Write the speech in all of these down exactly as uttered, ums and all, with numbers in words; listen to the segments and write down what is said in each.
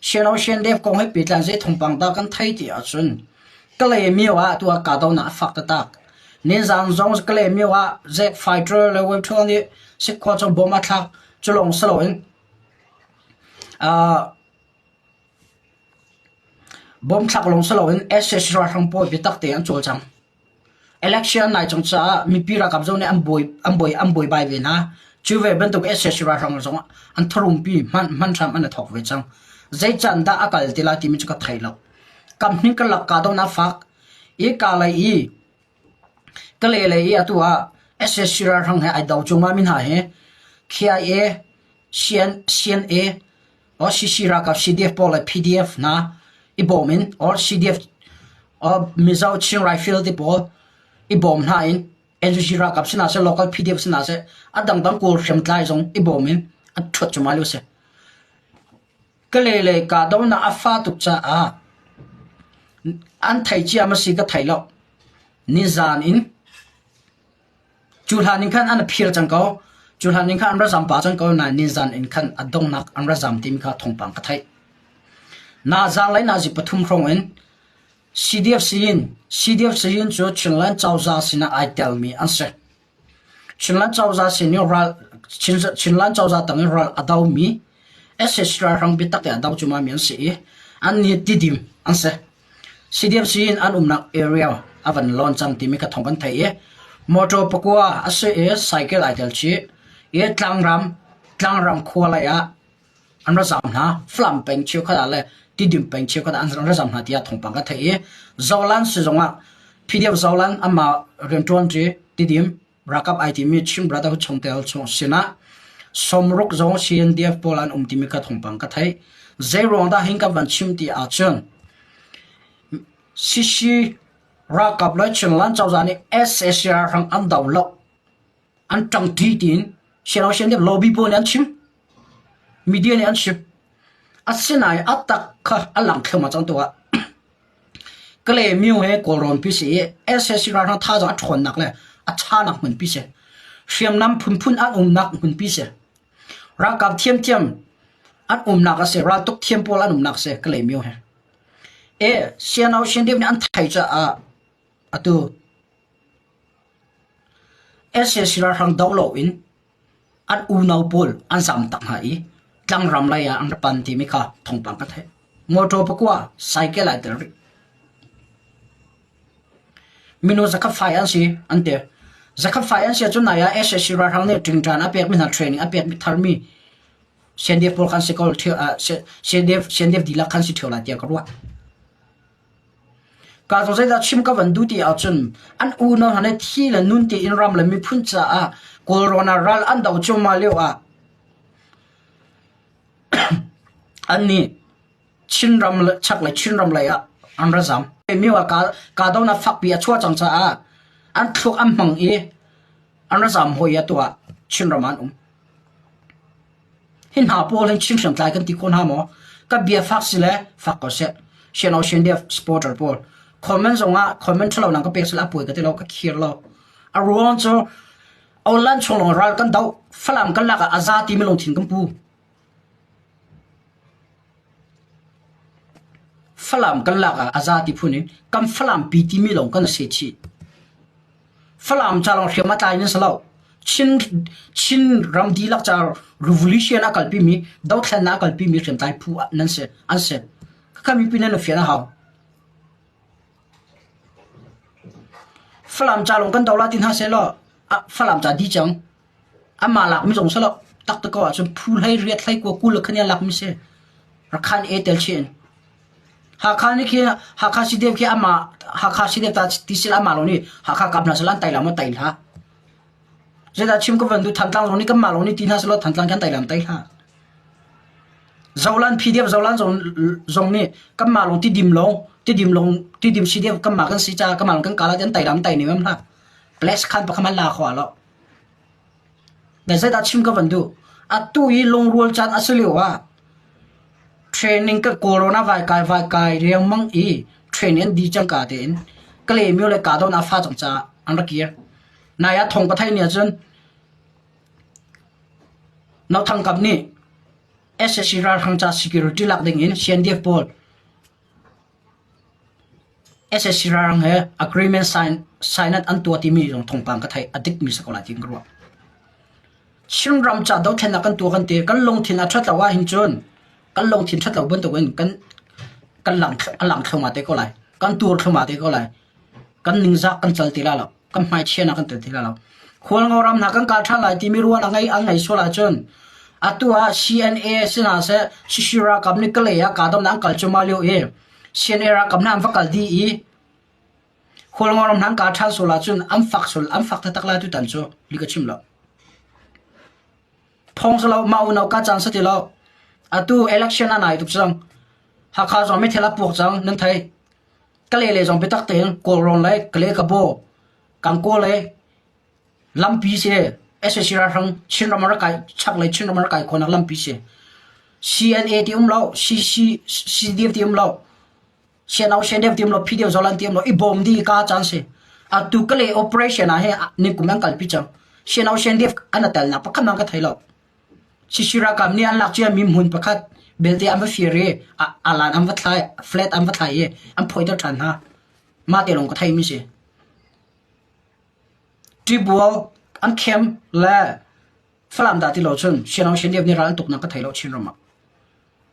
Shanao Shandev kong hei pitlan zei thongpang ta kan thei ti a chun. Kale miu a tua kadona a fak ta tak. Nizan zong kale miu a zek fighter le web thong ni sik kua chong bom a thak chulong salo in. Ah, bom thak long salo in S S ralhrang pawi pi takte an chawl chang. Election nai chang cha mipi ralkap zo ne an boi an boi an boi bai ve na. Chu ve bantuk S S ralhrang zong an tharumpi hman hman tham an a thawk ve chang. Zei chan dah a kal ti lai ti mi chu ka thei lo. Kam hning ka lak ka dona fak i ka lai i Ka lele i a tu a S S C ralhrang he ai do chung ma min ha he K I A, C N, C N A, or C C ralkap C D F pawl le P D F na i bawm in or C D F or Mizo Chin Rifle te pawl i bawm hna in N U G ralkap sina se local P D F sina se a dangdang kul hriam tlai zong i bawm in a thuat chung ma liu se. Ka lele ka dona a fa tuk caah an thei cia ma si ka thei lo. Nizan in cu hlan in khan an phir cang ko, cu hlan in khan an razam pa cang ko, na nizan in khan a dongnak an razam timi kha thongpang ka theih. Na zanglei na zi pathum hrawng in C D F Siyin, C D F Siyin cu Chinland Cauza sinah ai telmi an si. Chinland Cauza sin i ral, Chin, Chinland Cauza tang i ral a domi S S ralhrang biatak te a do cuma mi an si i an ni Tidim an si. C D F Siyin an umnak area a van lawn cang timi ka thong kan thei i motor pakua a si i cycle ai tel chi i tlangram, tlangram khua lai ah an razam hna, Falam peng cheu khat ah le Tidim peng cheu khat ah an razam hna tiah thongpang ka thei i Zoland si zongah P D F Zoland ama rianṭuan ṭi Tidim ralkap ai timi Chin Brotherhood chungtel chung sinah Somruk zong C N D F pawl an um timi ka thongpang ka thei. Zei ruang dah hin ka van chim ti ahcun C C ralkap le Chinland Cauza nih S S ralhrang an do lo. An ṭangṭi tiin sianau sian dep lobby pawl nih an chim, media nih an chim. Asinain a tak kha a lang thluahmah cang tu ah Kale miu he Kawlrawn pi si i S S C ralhrang thazaang a ṭhawnnak le a chanak hmun pi si. Hriamnam phunphun an umnak hmun pi si. Ralkap thiamthiam an umnak a si, raltuk thiam pawl an umnak a si Kale miu he. E, sianau sian dep nih an thei caah atu S S C ralhrang do loin an unau pawl an zam tak hna i tlangram lei ah an ra pan timi kha thongpang ka theih. Motor pakua, cycle ai tel rih. Minu zakhat fai an si an ti. Zakhat fai an si ahcun nai ah S S C ralhrang nih ṭingṭan a pekmi hna training a pekmi tharmi C N D F pawl khan si ko, thio, ah, C-, C N D F, C N D F dihlak khan si ṭhio lai tiah ka ruah. Ka zong zeidah chim ka van duh ti ahcun an unau hna nih thi le nun tein ram le miphun caah Kawlrawn ah ral an do cuahmah lio ah annih Chinram le, chak le Chinram lei ah an ra zam. Miu ah ka, ka dona fakpi a chuah cang caah an thluk an hmang i an ra zam hoi a tuah Chinram an um. Hi hna pawl hin Chin hriamtlai kan ti kho hna maw? Ka bia fak si le fak ko seh. Sian au sian def supporter pawl. Comment zongah comment ṭhalo nang ka pek si le a puai ka ti lo, ka khir lo. A ruang cu Oland chung lawng ral kan doh. Falam kan lak ah a za timi lungthin kan pu. Falam kan lak ah a za ti phun in kan Falam pi timi lawng kan si chih. Falam ca lawng hriam a tlai nan si lo. Chin, Chin ram dihlak ca revolution a kalpimi, dothlennak a kalpimi hriamtlai phu ah nan si, an si. Ka mipi nan fian a hau. Falam ca lawng kan do lai ti hna sehlaw, a, Falam ca di cang. Amah lakmi zong sehlaw, taktak ko ahcun phu hlei riat hlei kua kul khan a lakmi si. Rakhan e tel chin. Hakha nih khi, Hakha C D F khi amah, Hakha C D F ta ti si le amah lawng nih, Hakha kap hna sehlaw an tai lam a tai hlah. Zeidah chim ka van duh, Thantlang zong nih kanmah lawng nih ti hna sehlaw, Thantlang khi an tai lam tai hlah. Zoland P D F Zoland zong, zong nih kanmah lawng Tidim lawng, Tidim lawng, Tidim C D F kanmah kan si caah kanmah lawng kan kal ah an tai lam tai ning hlah. Place khan pakhat hmanh la khawh lo. Na zeidah chim ka van duh? Atu i lungrual caan a si lio ah training ka corona vaikai vaikai riangmang i training an di cang ka tein ka lehmi le ka don a fa cang caah an rak kir. Nai a thong ka theih nih ahcun Nothang kap nih S S C ralhrang ca security lak dingin C N D F pawl S S C ralhrang he agreement sign, sign an tua timi zong thongpang ka thei a dik mi sa ko lai ting ka ruah. Chin ram ca do thlenna kan tua kan ti, kan lungthin a ṭhat lo ah hin cun, kan lungthin ṭhat lo bantukin kan, kan lang, a lang thloma te ko lai, kan tur thloma te ko lai, kan ningzak kan cal ti la lo, kan hmaichia na kan tel ti la lo. Khualngo ram hna kan kal ṭhan lai timi ruan a ngei, a ngei sual ahcun, atu ah C N A si hna seh, C C ralkap nih Kalay ah kaa domnak an kal cu ma lio i, C N A ralkap hna an va kal dih i, Khualngo ram hna an kal ṭhan sual ahcun an fak sual, an fak taktak lai tu tan cu li ka chim lo. Phong si lo, mah unau ka caan si ti lo. Atu election a nai tuk cang. Hakha zong mithil a puak cang, nan thei. Kalay le zong biatak tein Kawlrawn le Kalay ka baw, kan Kawl le lampi si, S S C ralhrang Chin ram a ra kai, chak le Chin ram a ra kai khawhnak lampi si. C N A ti um lo, C C, C D F ti um lo. Sianau, sian deuh tiam lo, phi deuh zolan tiam lo, i bawm dih i ka caan si. Atu Kalay operation ah he nikum an kalpi cang. Sianau, sian deuh an a telnak pakhat hmang ka thei lo. C C ralkap nih an lak cia mi hmun pakhat belte an va fir i, a, a lan an va thlai, flat an va thlai i, an phoiter ṭhan hna. Mah te lawng ka theimi si. Tibual, an khem le Falam dah ti lo cun, Sianau, sian deuh nih ral an tuknak ka thei lo Chin ram ah.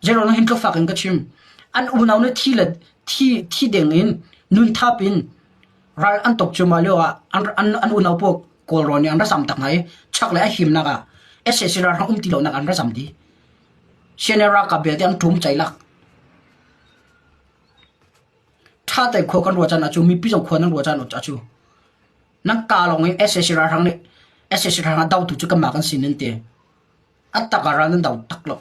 Zero na hin tluk fak in ka chim. An unau nih thi le thi, thi deng in nun thap in ral an tuk cu ma lio ah an, an, an unau pawl Kawlrawn nih an ra zam tak ngai. Chak le a himnak ah S S C ralhrang um ti lonak an ra zam dih. C N A ralkap belte an ṭum ceilak. Ṭha te khua kan ruah caan ah cu, mipi zong khua nan ruah caan ah cu, nan ka lawng in S S C ralhrang nih S S C ralhrang a dautu cu kanmah kan si nan ti. A tak ah ral nan dau tak lo.